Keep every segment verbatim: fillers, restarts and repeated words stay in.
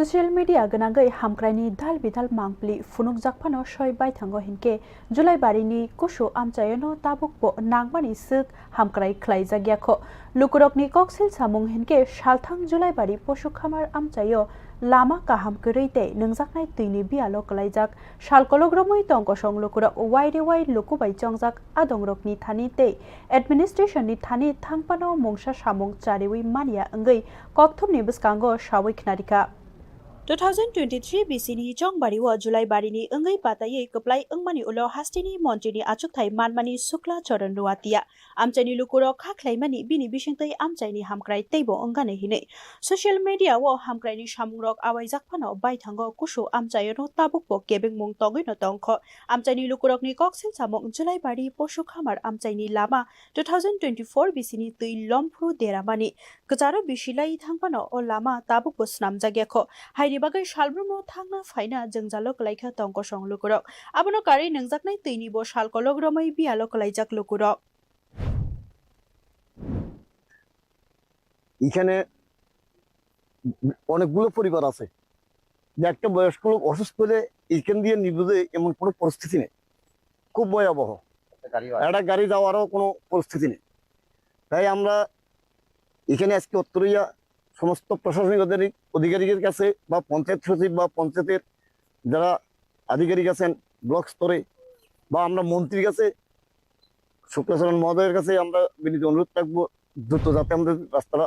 Social media gwnangwi hamkraini dal bidal mangpili phunukjak phano soi baithango hinkhe Julaibarini kusu amchaiono tabukbo nangmani swk hamkrai khlaijak yakho. Lukurokni koksil samung hinkhe salthang Julaibari Posukhamar amchaio lama kaham kwrwi tei nwngjaknai twini biyalo kwlaijak. Sal kolok romwi tongkosong lukurok wai rewai luku bai chongjak adongrokni thani tei administration ni thani thangphano mungsa samung chariwi manya wngwi kokthumni bwskango sawi khnarikha. Two thousand twenty-three B C ni Chongbari o Julai bari ni wngwi pataiwi kwplai wngmani ulo hasteni montri ni achukthai manmani Sukla Charan Ruatia amchaini lukurok kha khlaimani bini bisingtwi amchaini hamkrai teibo wngani hinwi social media o hamkraini samungrok awaijak phano baithango kusu amchaiono tabukbo kebengmung tongwino tongkho. Amchaini lukurokni koksil samung Julai bari Posukhamar amchaini lama two thousand twenty-four B C ni twi lomphru deramani kwcharo bisi lai thangphano o lama tabukbo swnamjak yakho. Haini bagwi salbrumno thangna phaina jwngjalo kwlaikha tongkosong lukurok. Abono karwi nwngjaknai twinibo sal kolok romwi biyalo kwlaijak lukurok. এখানে অনেকগুলো পরিবার আছে যে একটা বয়স্ক লোক অসুস্থ হলে এখান দিয়ে নিবে যে এমন কোনো পরিস্থিতি নেই। খুব ভয়াবহ। একটা গাড়ি যাওয়ারও কোনো পরিস্থিতি নেই। তাই আমরা এখানে আজকে উত্তরিয়া সমস্ত প্রশাসনিক অধিকারী-, অধিকারীদের কাছে বা পঞ্চায়েত সচিব বা পঞ্চায়েতের যারা আধিকারিক আছেন ব্লক স্তরে বা আমরা মন্ত্রীর কাছে, শুক্লাচরণ মহোদয়ের কাছে আমরা বিনীত অনুরোধ রাখবো, দ্রুত যাতে আমাদের রাস্তাটা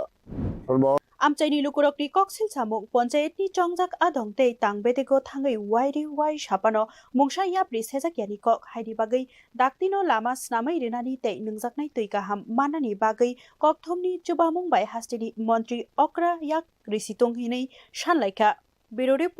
সরবরাহ Amchaini lukurokni koksil samung ponchayetni chongjak adong tei tang bedego thangwi wairi wai sapano mungsa yapri sejak yani kok, haini bagwi daktino lama snamwi rinani tei nwngjaknai twi kaham mannani bagwi kokthumni chubamung bai hasteni montri okra yak risitung hinwi sanlaikha. Bureau Report.